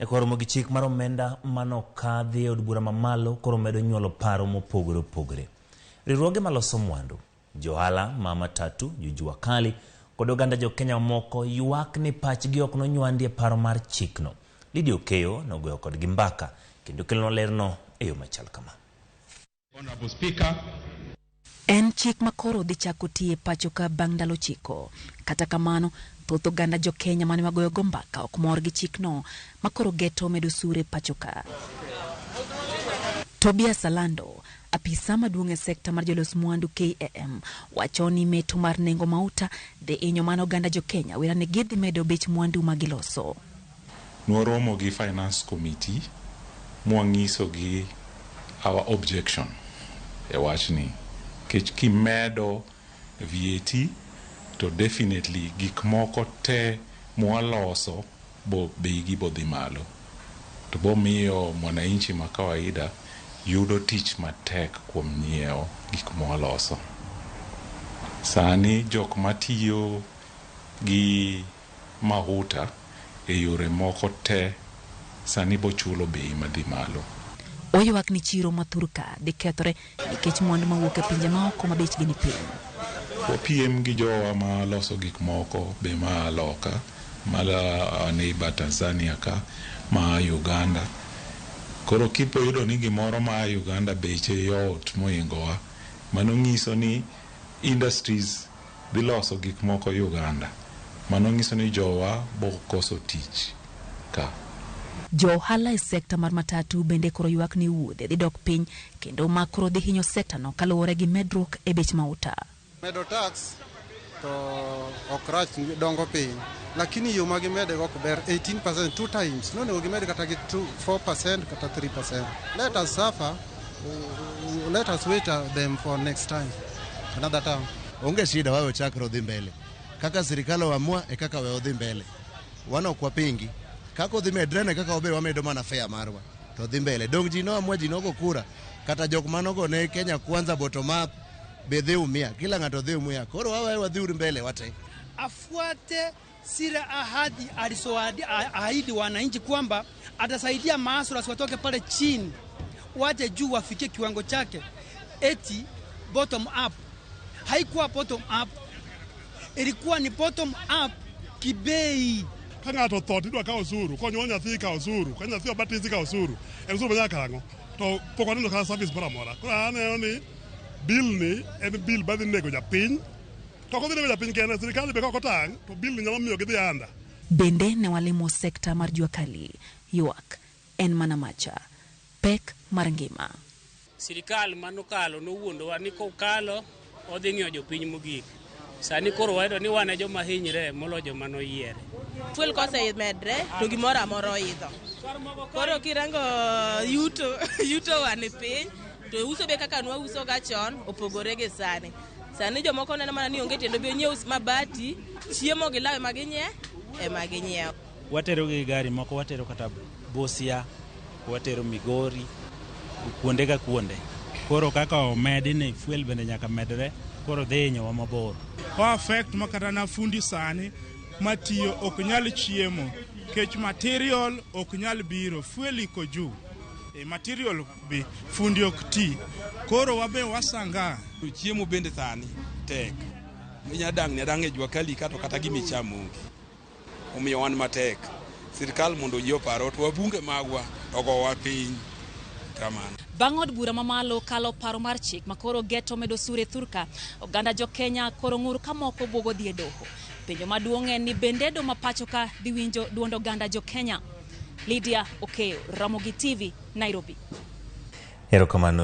E koromo gi chik mar omenda manokadhi e od bura mamalo koro medo nyuolo paro mopogore opogore. Riwruoge maloso mwandu, johala ma matatu, jojua kali kod oganda jokenya mamoko ywak ni pachgi ok nonywandi e paro mar chikno. Lydia Okeyo nogoyo kodgi mbaka kendo kelonwa lerno e yo machal kama. Honorable Speaker. En chik ma koro dhi chako tiyo e pacho ka bang' ndalo ochiko. Kata kamano, thoth oganda jo Kenya mane wagoyogo mbaka ok mor gi chikno ma koro geto medo osuru e pacho ka. Tobias Alando, apisa maduong' e sekta mar jolos mwandu KAM, wacho ni meto mar nengo mauta dhi hinyo mana oganda jo Kenya wira ni gidhi medo bech mwandu ma giloso. Nwaromo gi Finance Committee mwang'isogi our objection e wachni nikech kimedo VAT to definitely gik moko te mwaloso bo beigi bodhi malo to bomiyo mwananchi ma kawaida yudo tich matek kuom nyiewo gik mwaloso. Sani jok matiyo gi mahuta e yore moko te sani bochulo bei madhi malo. Oywak ni chiro ma thurka dhi kethore nikech mwandu mawuok e pinje maoko ma bechgi ni piny. Wapiem gi jowa ma loso gik moko be ma loka, ma neighbor Tanzania ka, ma Uganda. Koro kipo yudo ni gimoro ma Uganda beche yot mohingowa, mano nyiso ni industries dhi loso gik moko Uganda. Mano nyiso ni jowa bo koso tich ka. Jo ohala e sekta mar matatu bende koro ywak ni wuodhe dhi dok piny kendo ma koro dhi hinyo sekta no kaluwore gi medruok e bech mauta. Medo tax to ok rach dongo piny, lakini yo ma gimede go ok ber 18% two times nonego gimed kata gi 2 4% kata 3%. Let us suffer, let us wait them for next time, another term. Onge shida, wawe chakre odhi mbele. Kaka sirikal oamua e kaka we odhi mbele. Wan ok wapingi. Kaka odhi medre ne kaka wabe wamedo mana fare marwa. To dhi mbele. Dong ji noamua ji nogo kura. Kata jok manogo ne Kenya Kwanza bottom up be dhi umia. Kila ng'ato dhi umia. Koro wawe wadhi uru mbele wate. Afuate zile ahadi alizoahidi wananchi kwamba atasaidia mahustlers watoke pale chini waje juu wafikie kiwango chake. Eti bottom up. Haikuwa bottom up, ilikuwa ni bottom up kibei. Ka ng'ato otho tidwa kawo osuru, konyuol nyathi ikawo osuru, ka nyathi obatisi ikawo osuru, en osuru manyaka karang'o? To pok waneno kata service moro amora. Koro aneno ni bill ni en bill madhi nego japiny, to ok odhi nego japiny kende, sirikal be kok otang' to bill ni nyalo miyo gidhi under. Bende ne walimo sekta mar jua kali. Ywak en mana macha. Pek mar ngima. Sirikal manokalo nowuondowa ni kokalo odhi ng'iyo jopiny mogik. Sani koro wayudo ni wan e joma hinyre moloyo joma noyiere. Fuel kosemedre to gimoro amora oidho. Koro kirango yuto yuto wa ni piny to uso be kaka nwauso ga chon opogore gi sani. Sani jomoko neno mana ni onge tiende bi onyiew mabati, chiemo gi law ema ginyie ema ginyiewo. Watero gi gari moko watero kata Busia, watero Migori, kuonde ka kuonde. Koro kaka omedi ni fuel bende nyaka medre, koro dhi hinyowa mabor. O affect ma kata na fundi sani matiyo ok nyal chiemo kech material ok nyal biro fuel iko juu e material be fundi ok ti koro wabe wasanga. Chiemo bende sani tek inya dang'ni adang'a e jua kali ka to kata gima icham onge. Omiyo wan matek. Sirkal mondo oyie oparwa to wabunge magwa to ogowa piny. Kamano. Bang' od bura mamalo kalo paro mar chik makoro geto medo osuru e thurka, oganda jo Kenya koro ng'ur ka moko buogo dhi e doho. Penjo maduong' en ni bende doho ma pacho ka dhi winjo duond oganda jo Kenya? Lydia Okeyo, Ramogi TV, Nairobi. Erokamano.